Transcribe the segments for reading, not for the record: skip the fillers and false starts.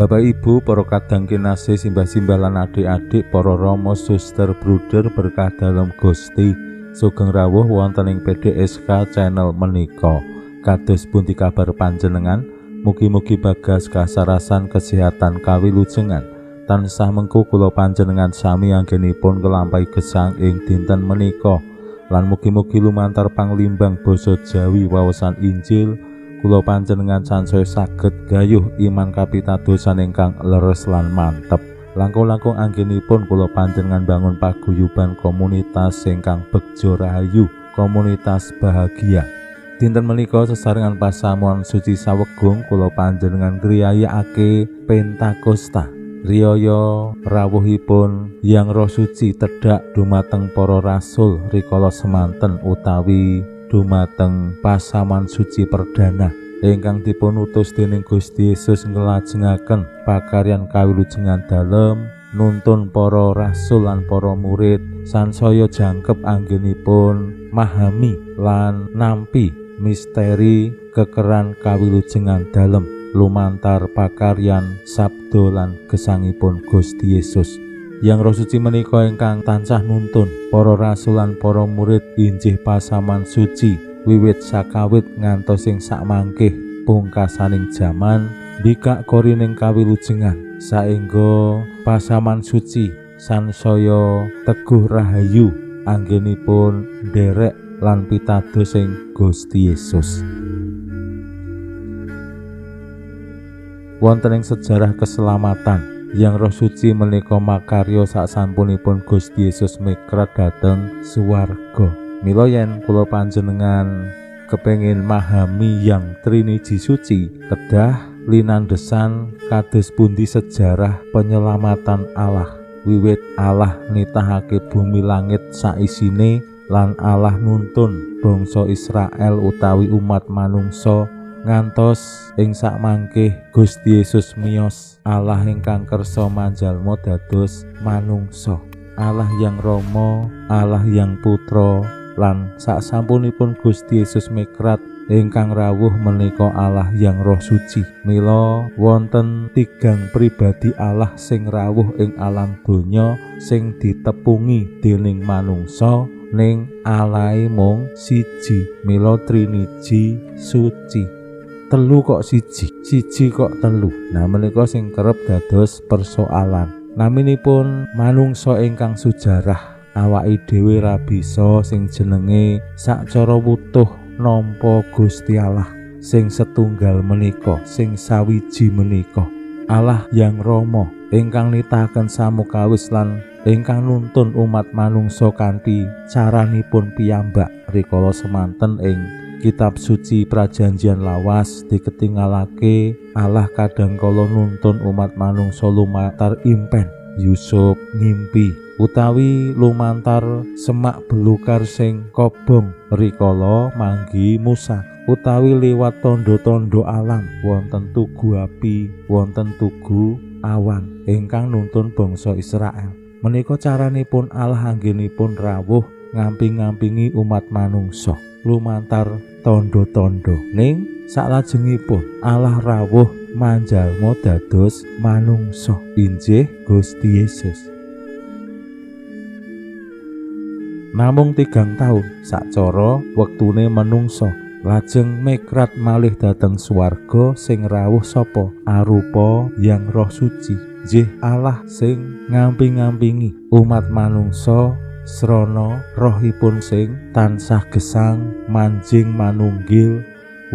Bapak Ibu, para kadang kinasih, simbah-simbah lan adik-adik, para rama, suster, bruder berkah dalem Gusti, sugeng rawuh wonten ing PDSK channel menika. Kados pundi kabar panjenengan? Mugi-mugi bagas kasarasan kesehatan kawilujengan. Tansah mengku kula panjenengan sami anggenipun nglampahi gesang ing dinten menika. Lan mugi-mugi lumantar panglimbang basa Jawi wawasan Injil kula panjenengan sansaya saged gayuh iman kapitadosan ingkang leres lan mantep. Langkung-langkung anggenipun kula panjenengan bangun paguyuban komunitas ingkang begja rahayu, komunitas bahagia. Dinten menika sesarengan pasamuan suci sawegung kula panjenengan ngriyayakake Pentakosta. Riyaya rawuhipun Hyang Roh Suci tedhak dumateng para rasul rikala semanten utawi dumateng pasaman suci perdana ingkang dipun utus dening Gusti Yesus nglajengaken pakaryan kawilujengan dalem nuntun para rasul lan para murid sansaya jangkep anggenipun mahami lan nampi misteri kekeran kawilujengan dalem lumantar pakaryan sabda lan gesangipun Gusti Yesus. Yang Roh Suci menika ingkang tansah nuntun para rasul lan para murid injih pasaman suci wiwit sakawit ngantos ing sakmangkih pungkasaning jaman mbikak korining kawilujengan saengga pasaman suci sansaya teguh rahayu anggenipun nderek lan pitados ing Gusti Yesus. Wonten ing sejarah keselamatan, Yang Roh Suci menika makarya sasampunipun Gusti Yesus mikrat dhateng swarga. Mila yen kula panjenengan kepengin mahami Yang Triniji Suci, kedah linandhesan kados pundi sejarah penyelamatan Allah. Wiwit Allah nitahake bumi langit saisine lan Allah nuntun bangsa Israel utawi umat manungsa ngantos ing sakmangkih Gusti Yesus miyos Allah ingkang kersa manjalma dados manungsa. Allah Yang Rama, Allah Yang Putra lan saksampunipun Gusti Yesus mikrat ingkang rawuh menika Allah Yang Roh Suci. Mila wonten tigang pribadi Allah sing rawuh ing alam donya sing ditepungi dening manungsa ning Allahe mung siji. Mila Triniji Suci. Telu kok siji, siji kok telu. Nah menika sing kerep dados persoalan. Naminipun manungsa ingkang sujarah, awake dhewe ra bisa sing jenenge sacara wutuh nampa Gusti Allah sing setunggal menika, sing sawiji menika. Allah Yang Rama ingkang nitahaken samukawis lan ingkang nuntun umat manungsa kanthi caranipun piyambak rikala semanten ing Kitab Suci Prajanjian Lawas diketingalake Allah kadang kala nuntun umat manungsa lumantar impen Yusuf ngimpi utawi lumantar semak belukar sing kobong rikala manggi Musa utawi liwat tondo-tondo alam wonten tugu api wonten tugu awan ingkang nuntun bangsa Israel. Menika caranipun Allah anggenipun rawuh ngamping-ngampingi umat manungsa lumantar tondo-tondo. Ning saklajengipun Allah rawuh manjalma dados manungsa injih Gusti Yesus. Namung 3 taun sacara wektune manungsa lajeng mikrat malih dhateng swarga sing rawuh sapa arupa Yang Roh Suci, nggih Allah sing ngamping-ngampingi umat manungsa srana rohipun sing tansah gesang manjing manunggil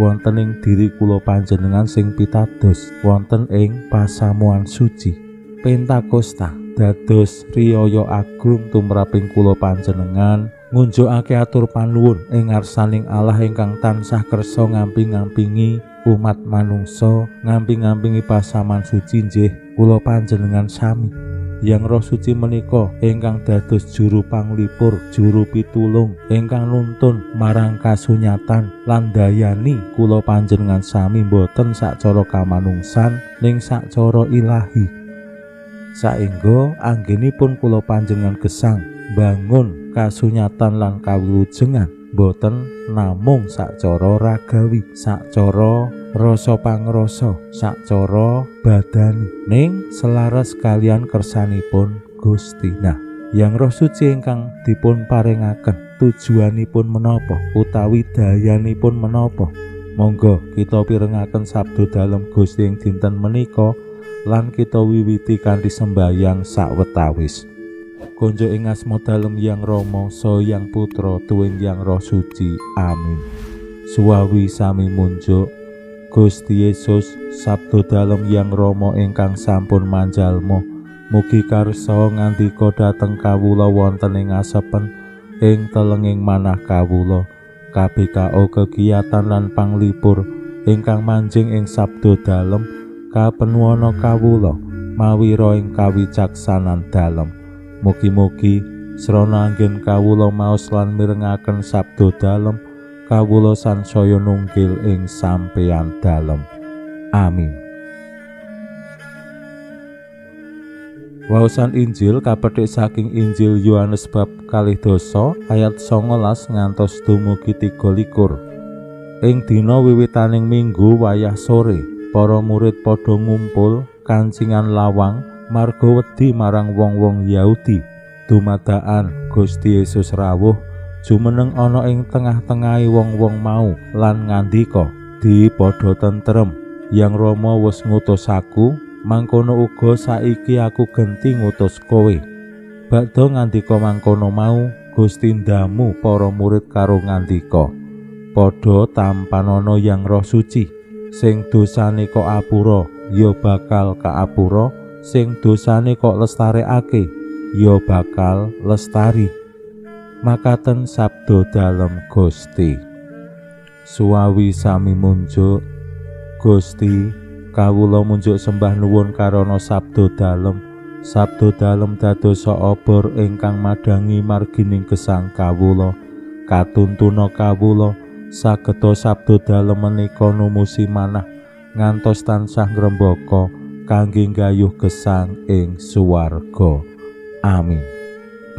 wonten ing diri kula panjenengan sing pitados wonten ing pasamuan suci. Pentakosta dados riyaya agung tumraping kula panjenengan ngunjukake atur panuwun ing ngarsaning Allah ingkang tansah kersa ngamping-ngampingi umat manungsa, ngamping-ngampingi pasaman suci nggih kula panjenengan sami. Yang Roh Suci menika ingkang dados juru panglipur, juru pitulung ingkang nuntun marang kasunyatan lan dayani kula panjenengan sami boten sacara kamanungsan ning sacara ilahi. Saengga anggenipun kula panjenengan gesang bangun kasunyatan lan kawilujengan boten namung sacara ragawi, sacara rasa pangrasa, sacara badani, ning selaras kalian kersanipun Gusti. Nah, Yang Roh Suci ingkang dipun paringaken tujuanipun menapa utawi dayanipun menapa? Monggo kita pirengaken sabda dalem Gusti ing dinten menika lan kita wiwiti kanthi sembayang sawetawis. Konjo ing asma dalem Yang Rama, saha Yang Putra, tuwin Yang Roh Suci. Amin. Suwawi sami munjuk Gusti Yesus, sabda dalem Yang Rama ingkang sampun manjalma, mugi karsa ngandika dhateng kawula wonten ing asepen ing telenging manah kawula. KBKO kegiatan lan panglipur ingkang manjing ing sabda dalem kapenuana kawula mawira ing kawicaksanan dalem. Mugi-mugi srana anggen kawula maos lan mirengaken sabda dalem, kawula sansaya nunggil ing sampeyan dalem. Amin. Waosan Injil kapethik saking Injil Yohanes bab 12 ayat 19 ngantos dumugi 23. Ing dina wiwitaning minggu wayah sore, para murid padha ngumpul kancingan lawang marga wedi marang wong-wong Yahudi. Dumadakan Gusti Yesus rawuh jumeneng ana ing tengah-tengahe wong-wong mau lan ngandika, "Di padha tentrem, Yang Rama wis ngutus aku, mangkono uga saiki aku genti ngutus kowe." Bakda ngandika mangkono mau, Gusti ndamu para murid karo ngandika, "Padha tampanana Yang Roh Suci, sing dosane kok apura ya bakal kaapura, sing dosane kok lestarekake ya bakal lestari." Makaten sabda dalem Gusti. Suwawi sami munjuk Gusti, kawula munjuk sembah nuwun karana sabda dalem. Sabda dalem dadosa obor ingkang madhangi margining gesang kawula. Katuntuna kawula sageta sabda dalem menika numusi manah ngantos tansah ngrembaka kangge nggayuh gesang ing suwarga. Amin.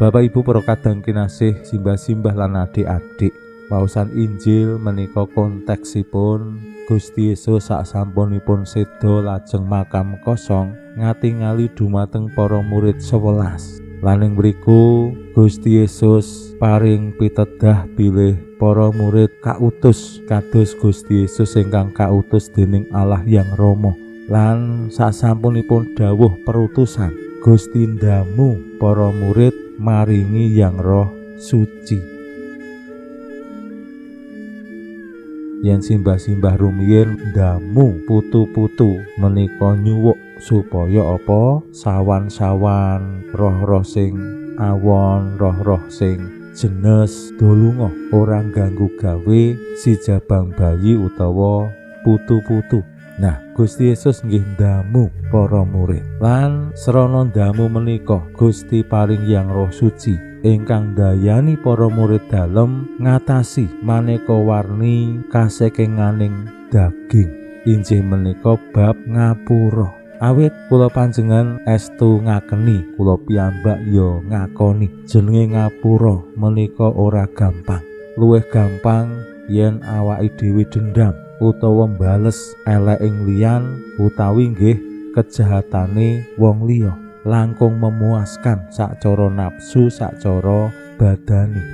Bapak Ibu para kadang kinasih, simbah-simbah lan adik-adik, waosan Injil menika konteksipun Gusti Yesus saksampunipun seda lajeng makam kosong ngatingali dumateng para murid 11. Lan ing mriku Gusti Yesus paring pitedah bilih para murid kautus kados Gusti Yesus ingkang kautus dening Allah Yang Rama. Lan sasampunipun dawuh perutusan, Gusti ndamu para murid maringi Yang Roh Suci. Yen simbah-simbah rumiyin ndamu putu-putu menika nyuwuk supaya apa sawan-sawan roh-roh sing awon, roh-roh sing jenes dolunga ora ganggu gawe si jabang bayi utawa putu-putu. Nah, Gusti Yesus nggih ndamu para murid. Lan srana ndamu menika Gusti paring Yang Roh Suci ingkang ndayani para murid dalem ngatasi maneka warni kasekenganing daging. Injih menika bab ngapura. Awit kula panjenengan estu ngakeni, kula piyambak ya ngakoni jenenge ngapura menika ora gampang. Luwih gampang yen awake dhewe dendam utawa mbales elek ing liyan utawi nggih kejahatane wong liya, langkung memuaskan sacara nafsu, sacara badani.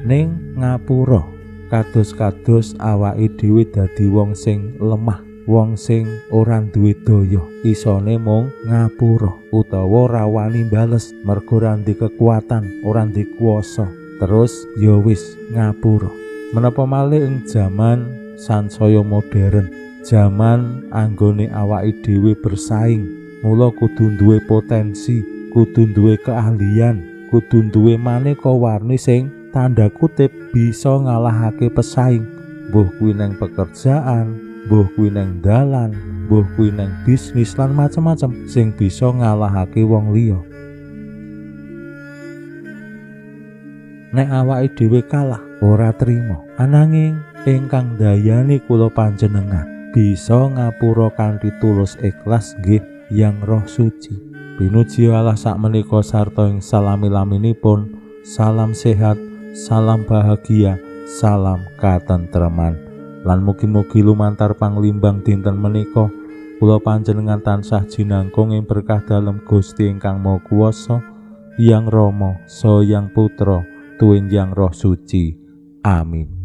Ning ngapura kados-kados awake dhewe dadi wong sing lemah, wong sing ora duwe daya, isone mung ngapura utawa rawani bales mergo ora ndek kekuatan, ora ndek kuasa. Terus ya wis ngapura. Menapa malih ing jaman sansaya modern, jaman anggone awake dhewe bersaing, mula kudu duwe potensi, kudu duwe keahlian, kudu duwe maneka warni sing tanda kutip bisa ngalahake pesaing. Mbuh kuwi nang pekerjaan, mbuh kuwi nang dalan, mbuh kuwi nang bisnis lan macem-macem sing bisa ngalahake wong liya. Nek awake dhewe kalah ora trima. Ananging ingkang ndayani kula panjenengan bisa ngapura kanthi tulus ikhlas nggih Yang Roh Suci. Pinuji Allah sakmenika sarta ing salami-laminipun. Salam sehat, salam bahagia, salam katentreman. Lan mugi-mugi lumantar panglimbang dinten menika kula panjenengan tansah jinangkung ing berkah dalem Gusti ingkang Maha Kuwasa, Yang Rama, Saha Yang Putra, tuwin Yang Roh Suci. Amin.